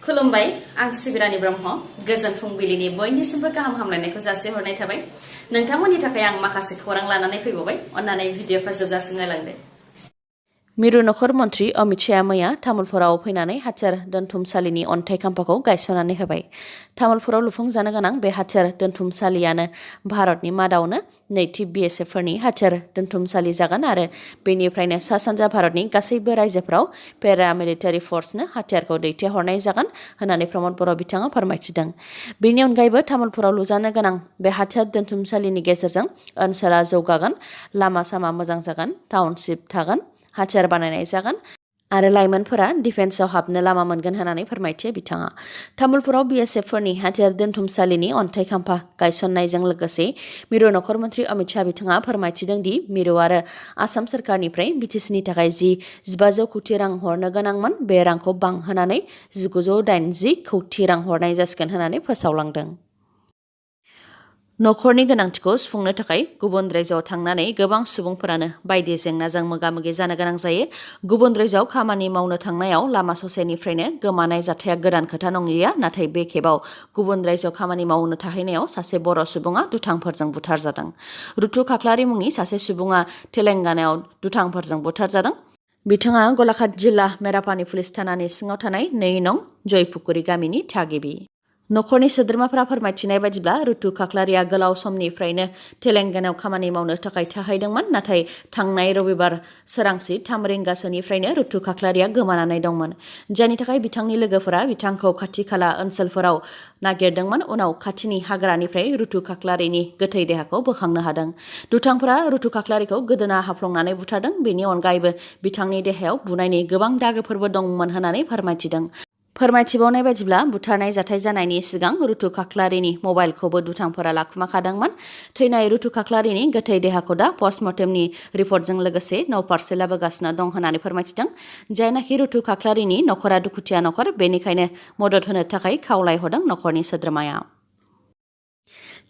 खुलुमबाय आं सिबिरानि ब्रह्म गोजोन फुंबिलिनि बयनिसिमबो गाहाम हामलायनायखौ जासिहरनाय थाबाय नोंथांमोननि थाखाय आं माखासे खौरां लानानै फैबावबाय अन्नानै भिडिअखौ जोबजासिम नायलांदो मिरु नखर मन्त्रि अमित शाहआ मैया तामुलपुराव फैनानै हाथियार दोनथुमसालिनि अन्थाइ खाम्फाखौ गायसननानै होबाय। तामुलपुराव लुफुंजानो गोनां बे हाथियार दोनथुमसालियानो भारतनि मादावनो नैथि BSFफोरनि हाथियार दोनथुमसालि जागोन आरो बेनिफ्रायनो सा सानजा भारतनि गासैबो रायजोफोराव पेरामिलिटारि फर्सनो हाथियारखौ दैथायहरनाय जागोन होननानै प्रमद बर' बिथाङा फोरमायथिदों। बेनि अनगायैबो तामुलपुराव लुजानो गोनां बे हाथियार दोनथुमसालिनि गेजेरजों ओनसोला जौगागोन, लामा सामा मोजां जागोन, टाउनशिप थागोन, हाथियार बानायनाय जागोन आरो लाइमोनफोरा डिफेन्सआव हाबनो लामा मोनगोन होननानै फोरमायथियो बिथाङा। तामुलपुराव BSFफोरनि हाथियार दोनथुमसालिनि अन्थाइ खाम्फा गायसननायजों लोगोसे मिरु नखर मन्त्रि अमित शाह बिथाङा फोरमायथिदों दि मिरु आरो आसाम सोरखारनिफ्राय BTCनि थाखाय 1500 कौटि रां हरनो गोनांमोन बे रांखौ बांहोनानै 1980 कौटि रां हरनाय जासिगोन होननानै फोसावलांदों। नखरनि गोनांथिखौ सुफुंनो थाखाय गुबुन रायजोआव थांनानै गोबां सुबुंफोरानो बायदि जेंनाजों मोगा-मोगि जानो गोनां जायो। गुबुन रायजोआव खामानि मावनो थांनायाव लामा ससेनिफ्रायनो गोमानाय जाथाया गोदान खोथा नंलिया, नाथाय बे खेबाव गुबुन रायजोआव खामानि मावनो थाहैनायाव सासे बर' सुबुङा दुथांफोरजों बुथारजादों। रुथु खाख्लारि मुंनि सासे सुबुङा तेलेंगानायाव दुथांफोरजों बुथारजादों। बिथाङा गलाघाट जिल्ला मेरापानि पुलिस थानानि सिङाव थानाय 2 नं जयपुकुरि गामिनि थागिबि। नखरनि सोद्रोमाफोरा फोरमायथिनाय बायदिब्ला रुथु खाख्लारिया गोलाव समनिफ्रायनो तेलेंगानायाव खामानि मावनो थाखाय थाहैदोंमोन, नाथाय थांनाय रबिबार सोरांसि 3 रिंगासोनिफ्रायनो रुथु खाख्लारिया गोमानानै दंमोन, जायनि थाखाय बिथांनि लोगोफोरा बिथांखौ खाथि खाला ओनसोलफोराव नागिरदोंमोन। उनाव खाथिनि हाग्रानिफ्राय रुथु खाख्लारिनि गोथै देहाखौ बोखांनो हादों। दुथांफोरा रुथु खाख्लारिखौ गोदोना हाफ्लंनानै बुथारदों। बेनि अनगायैबो बिथांनि देहायाव बुनायनि गोबां दागोफोरबो दंमोन होननानै फोरमायथिदों। फोरमायथिबावनाय बायदिब्ला बुथारनाय जाथाय जानायनि सिगां रुथु खाख्लारिनि मबाइलखौबो दुथांफोरा लाखुमाखादोंमोन। थैनाय रुथु खाख्लारिनि गोथै देहाखौ दा पस्टमर्टेमनि रिपर्टजों लोगोसे न'फारसे लाबोगासिनो दं होननानै फोरमायथिदों। जायनाखि रुथु खाख्लारिनि नखरा दुखुथिया नखर, बेनिखायनो मदद होनो थाखाय खावलायहरदों नखरनि सोद्रोमाया।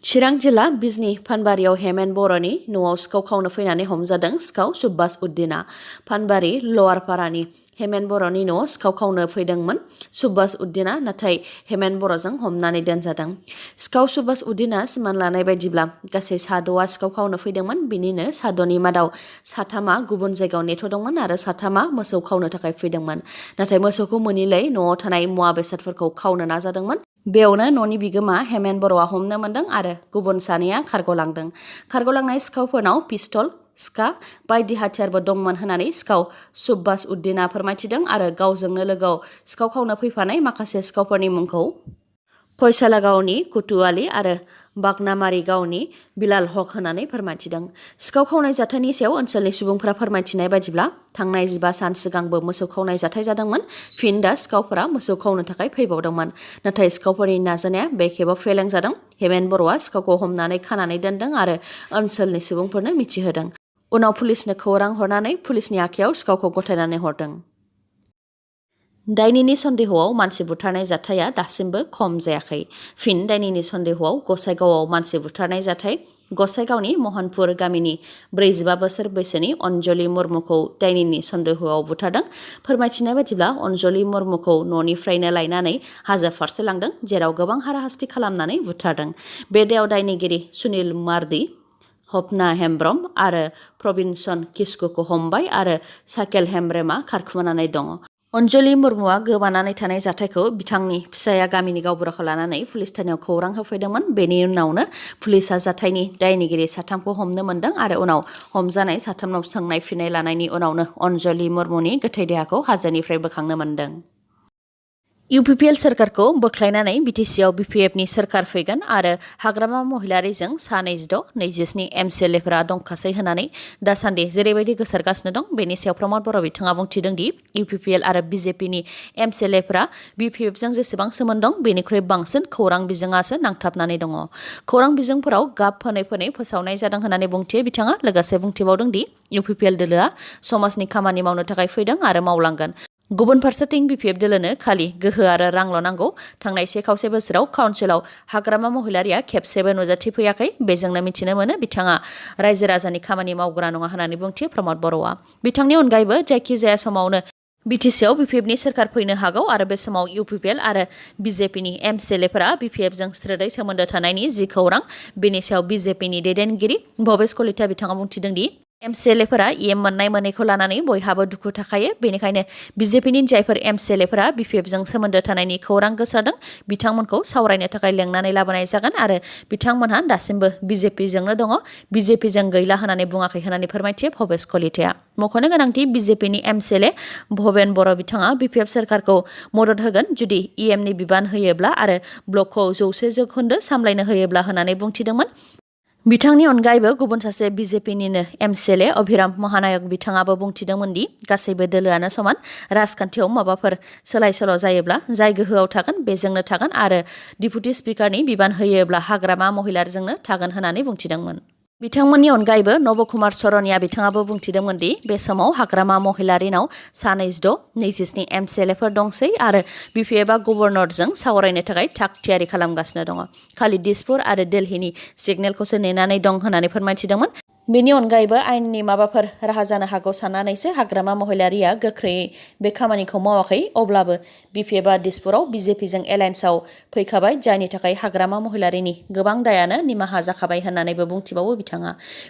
चिरां जिल्ला बिजनी फानबारियाव हेमेन बर'नि न'आव सिखाव खावनो फैनानै हमजादों सिखाव सुब्बास उद्दिना। फानबारि लवारपारानि हेमेन बर'नि न'आव सिखाव खावनो फैदोंमोन सुब्बास उद्दिना, नाथाय हेमेन बर'जों हमनानै दोनजादों। सिखाव सुब्बास उद्दिना सिमान लानाय बायदिब्ला गासै 6 सिखाव खावनो फैदोंमोन। बिनिनो 6नि मादाव 3 गुबुन जायगायाव नेथ'दोंमोन आरो 3 मोसौ खावनो थाखाय फैदोंमोन, नाथाय मोसौखौ मोनिलाय न'आव थानाय मुवा बेसादफोरखौ खावनो नाजादोंमोन। बेयावनो न'नि बिगोमा हेमेन बर'आ हमनो मोनदों आरो गुबुन 2 खारग'लांदों। खारग'लांनाय सिखावफोरनाव पिस्तल, सिखा बायदि हाथियारबो दंमोन होननानै सिखाव सुब्बास उद्दिना फोरमायथिदों आरो गावजोंनो लोगोआव सिखाव खावनो फैफानाय माखासे सिखावफोरनि मुंखौ कयसाला गावनि कुतु आली आरो बागनामारि गावनि बिलाल हक होननानै फोरमायथिदों। सिखाव खावनाय जाथायनि सायाव ओनसोलनि सुबुंफोरा फोरमायथिनाय बायदिब्ला थांनाय 15 सान सिगांबो मोसौ खावनाय जाथाय जादोंमोन। फिन दा सिखावफोरा मोसौ खावनो थाखाय फैबावदोंमोन, नाथाय सिखावफोरनि नाजानाया बे खेबाव फेलें जादों। हेमेन बर'आ सिखावखौ हमनानै खानानै दोनदों आरो ओनसोलनि सुबुंफोरनो मिथिहोदों। उनाव पुलिसनो खौरां हरनानै पुलिसनि आखायाव सिखावखौ गथायनानै हरदों। दायनिनि सन्देहआव मानसि बुथारनाय जाथाया दासिमबो खम जायाखै। फिन दायनिनि सन्देहआव गसाइगावआव मानसि बुथारनाय जाथाय। गसाइगावनि महनपुर गामिनि 45 बोसोर बैसोनि अनजलि मुर्मुखौ दायनिनि सन्देहआव बुथारदों। फोरमायथिनाय बायदिब्ला अनजलि मुर्मुखौ न'निफ्रायनो लायनानै हाजो फारसे लांदों, जेराव गोबां हाराहास्ति खालामनानै बुथारदों। बे दायाव दायनिगिरि सुनिल मार्दि, हपना हेम्ब्रम आरो प्रबिन्सन किस्कुखौ हमबाय आरो साकेल हेम्ब्रमआ खारखुमानानै दङ। अनजलि मुर्मुआ गोबानानै थानाय जाथायखौ बिथांनि फिसाया गामिनि गावबुराखौ लानानै पुलिस थानायाव खौरां होफैदोंमोन। बेनि उनावनो पुलिसआ जाथायनि दायनिगिरि 3खौ हमनो मोनदों आरो उनाव हमजानाय 3नाव सोंनाय फिननाय लानायनि उनावनो अनजलि मुर्मुनि गोथै देहाखौ हाजोनिफ्राय बोखांनो मोनदों। UPPL सोरखारखौ बोख्लायनानै BTCआव BPFनि सोरखार फैगोन आरो हाग्रामा महिलारिजों सा 26-27 MCLAफोरा दंखासै होननानै दासान्दि जेरैबायदि गोसारगासिनो दं, बेनि सायाव प्रमद बर' बिथाङा बुंथिदों दि UPPL आरो BJPनि MCLAफोरा BPFजों जेसेबां सोमोन्दो दं बेनिख्रुइ बांसिन खौरां बिजोङासो नांथाबनानै दङ। खौरां बिजोंफोराव गाब फोनै फोनै फोसावनाय जादों होननानै बुंथियो बिथाङा। लोगोसे बुंथिबावदों दि UPPL दोलोआ समाजनि खामानि मावनो थाखाय फैदों आरो मावलांगोन। गुबुन फारसेथिं BPF दोलोनो खालि गोहो आरो रांल' नांगौ। थांनाय 1 बोसोराव काउन्सिलाव हाग्रामा महिलारिया खेबसेबो नुजाथिफैयाखै। बेजोंनो मिथिनो मोनो बिथाङा रायजो राजानि खामानि मावग्रा नङा होननानै बुंथियो प्रमद बर'आ। बिथांनि अनगायैबो जायखिजाया समावनो बिटिसिआव बिपिएफनि सोरखार फैनो हागौ आरो बे समाव इउपिपिएल आरो बिजेपिनि एमसिएलएफोरा बिपिएफजों स्रोदै सोमोन्दो थानायनि जि खौरां बेनि सायाव बिजेपिनि दैदेनगिरि भबेश कलिता बिथाङा बुंथिदों दि एमसिएलएफोरा इएम मोननाय मोनैखौ लानानै बयहाबो दुखु थाखायो बेनिखायनो बिजेपिनि जायफोर एमसिएलएफोरा बिपिएफजों सोमोन्दो थानायनि खौरां गोसारदों बिथांमोनखौ सावरायनो थाखाय लेंनानै लाबोनाय जागोन आरो बिथांमोनहा दासिमबो बिजेपिजोंनो दङ बिजेपिजों गैला होननानै बुङाखै होननानै फोरमायथियो भबेश कलिताया मख'नो गोनांथि बिजेपिनि एमसिएलए भबेन बर' बिथाङा बिपिएफ सोरखारखौ मदद होगोन जुदि इएमनि बिबान होयोब्ला आरो ब्लकखौ 100% सामलायनो होयोब्ला होननानै बुंथिदोंमोन बिथांनि अनगायैबो गुबुन सासे बिजेपिनिनो एमसिएलए अभिराम महानायक बिथाङाबो बुंथिदोंमोन दि गासैबो दोलोआनो समान राजखान्थियाव माबाफोर सोलाय सोल' जायोब्ला जाय गोहोआव थागोन बेजोंनो थागोन आरो डिपुटि स्पिकारनि बिबान होयोब्ला हाग्रामा महिलारजोंनो थागोन होननानै बुंथिदोंमोन बिथांमोननि अनगायैबो नबकुमार सरनिया बिथाङाबो बुंथिदोंमोन दि बे समाव हाग्रामा महिलारिनाव 26 एमसिएलएफोर दंसै आरो बिपिएफआ गभर्नरजों सावरायनो थाखाय थाग थियारि खालामगासिनो दङ खालि दिसपुर आरो दिल्लीनि सिगनेलखौसो नेनानै दं होननानै फोरमायथिदोंमोन बेनि अनगायैबो आयेननि माबाफोर राहा जानो हागौ साननानैसो हाग्रामा महिलारिया गोख्रैयै बे खामानिखौ मावाखै अब्लाबो बिपिएफआ दिसपुराव बिजेपिजों एलायन्सआव फैखाबाय जायनि थाखाय हाग्रामा महिलारिनि गोबां दायानो निमाहा जाखाबाय होननानैबो बुंथिबावो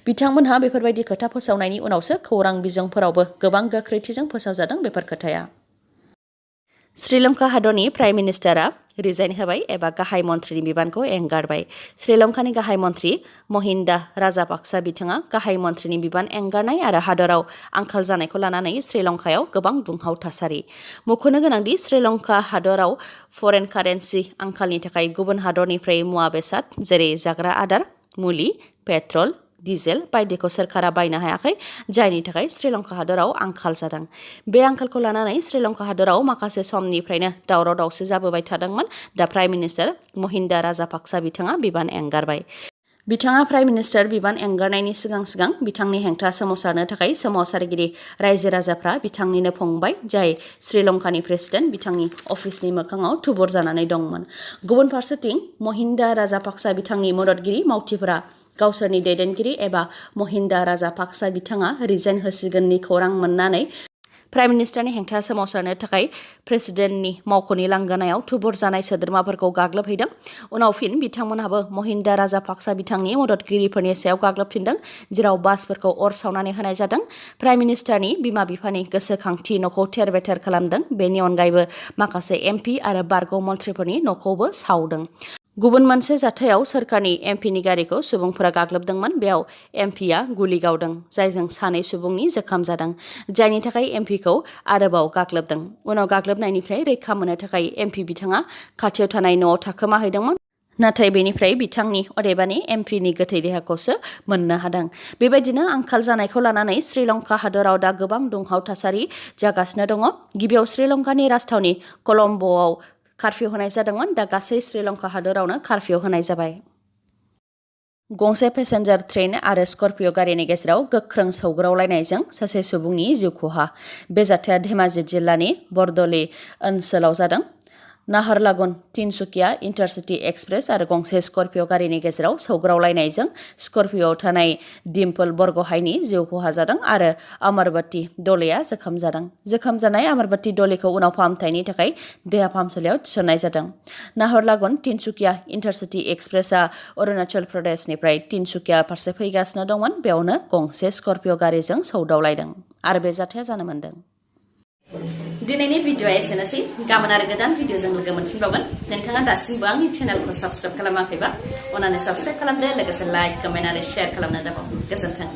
बिथांमोनहा बेफोरबायदि खोथा फोसावनायनि उनावसो खौरां बिजोंफोरावबो गोबां गोख्रैथिजों फोसावजादों बेफोर खोथाया श्रीलंका हादरनि प्राइम मिनिस्टारा रिजाइन होबाय एबा गाहाय मन्थ्रिनि बिबानखौ एंगारबाय श्रीलंकानि गाहाय मन्थ्रि महिन्दा राजापाक्सा बिथाङा गाहाय मन्थ्रिनि बिबान एंगारनाय आरो हादराव आंखाल जानायखौ लानानै श्रीलंकायाव गोबां दुंहाव थासारि मख'नो गोनांदि श्रीलंका हादराव फरेन कारेन्सि आंखालनि थाखाय गुबुन हादरनिफ्राय मुवा बेसाद जेरै जाग्रा आदार मुलि पेट्रल डिजेल बायदिखौ सोरखारा बायनो हायाखै जायनि थाखाय श्रीलंका हादराव आंखाल जादों बे आंखालखौ लानानै श्रीलंका हादराव माखासे समनिफ्रायनो दावराव दावसि जाबोबाय थादोंमोन the prime minister Mahinda Rajapaksa बिथाङा बिबान एंगारबाय बिथाङा प्राइम मिनिस्टार बिबान एंगारनायनि सिगां बिथांनि हेंथा सोमावसारनो थाखाय सोमावसारगिरि रायजो राजाफ्रा बिथांनिनो फंबाय जाय श्रीलंकानि प्रेसिडेन्ट बिथांनि अफिसनि मोखाङाव थुबुर जानानै दंमोन गुबुन फारसेथिं महिन्दा राजापाक्सा बिथांनि मददगिरि मावथिफोरा गावसोरनि दैदेनगिरि एबा महिन्दा राजापाक्सा बिथाङा रिजाइन होसिगोननि खौरां मोननानै प्राइम मिनिस्टारनि हेंथा सोमावसारनो थाखाय प्रेसिडेन्टनि मावख'नि लांगोनायाव थुबुर जानाय सोद्रोमाफोरखौ गाग्लोबहैदों उनाव फिन बिथांमोनहाबो महिन्दा राजापाक्सा बिथांनि मददगिरिफोरनि सायाव गाग्लोबफिनदों जेराव बासफोरखौ अर सावनानै होनाय जादों प्राइम मिनिस्टारनि बिमा बिफानि गोसोखांथि न'खौ थेर बेथेर खालामदों बेनि अनगायैबो माखासे एमपि आरो बारग' मन्थ्रिफोरनि न'खौबो सावदों गुबुन मोनसे जाथायाव सोरखारनि एमपिनि गारिखौ सुबुंफोरा गाग्लोबदोंमोन बेयाव एमपिआ गुलि गावदों जायजों सानै सुबुंनि जोखोम जादों जायनि थाखाय एमपिखौ आरोबाव गाग्लोबदों उनाव गाग्लोबनायनिफ्राय रैखा मोननो थाखाय एमपि बिथाङा खाथियाव थानाय न'आव थाखोमाहैदोंमोन नाथाय बेनिफ्राय बिथांनि अदेबानि एमपिनि गोथै देहाखौसो मोननो हादों बेबायदिनो आंखाल जानायखौ लानानै श्रीलंका हादराव दा गोबां दुंहाव थासारि जागासिनो दङ गिबियाव श्रीलंकानि राजथावनि कलम्बोआव कार्फिउ होनाय जादोंमोन दा गासै श्रीलंका हादरावनो कार्फिउ होनाय जाबाय गंसे पेसेन्जार ट्रेन आरो स्कर्पिय' गारिनि गेजेराव गोख्रों सौग्रावलायनायजों सासे सुबुंनि जिउ खहा बे जाथाया धेमाजि जिल्लानि बरदली ओनसोलाव जादों नाहरलागुन तिनसुकिया इन्टारसिटि एक्सप्रेस आरो गंसे स्कर्पिय' गारिनि गेजेराव सौग्रावलायनायजों स्कर्पिय'आव थानाय डिम्पल बरग'हायनि जिउ खहा जादों आरो अमरबती दलेया जोखोम जादों जोखोम जानाय अमरबती दलेखौ उनाव फाहामथायनि थाखाय देहा फाहामसालियाव थिसननाय जादों नाहरलागुन तिनसुकिया इन्टारसिटि एक्सप्रेसआ अरुणाचल प्रदेशनिफ्राय तिनसुकिया फारसे फैगासिनो दंमोन बेयावनो गंसे स्कर्पिय' गारिजों सौदावलायदों आरो बे जाथाया जानो मोन्दों दिनैनि भिडिअ'आ एसेनोसै गाबोन आरो गोदान भिडिअ'जों लोगो मोनफिनबावगोन नोंथाङा दासिमबो आंनि चेनेलखौ साबस्क्राइब खालामाखैबा अन्नानै साबस्क्राइब खालामदो लोगोसे लाइक कमेन्ट आरो शेयार खालामनो दाबाव गोजोन्थों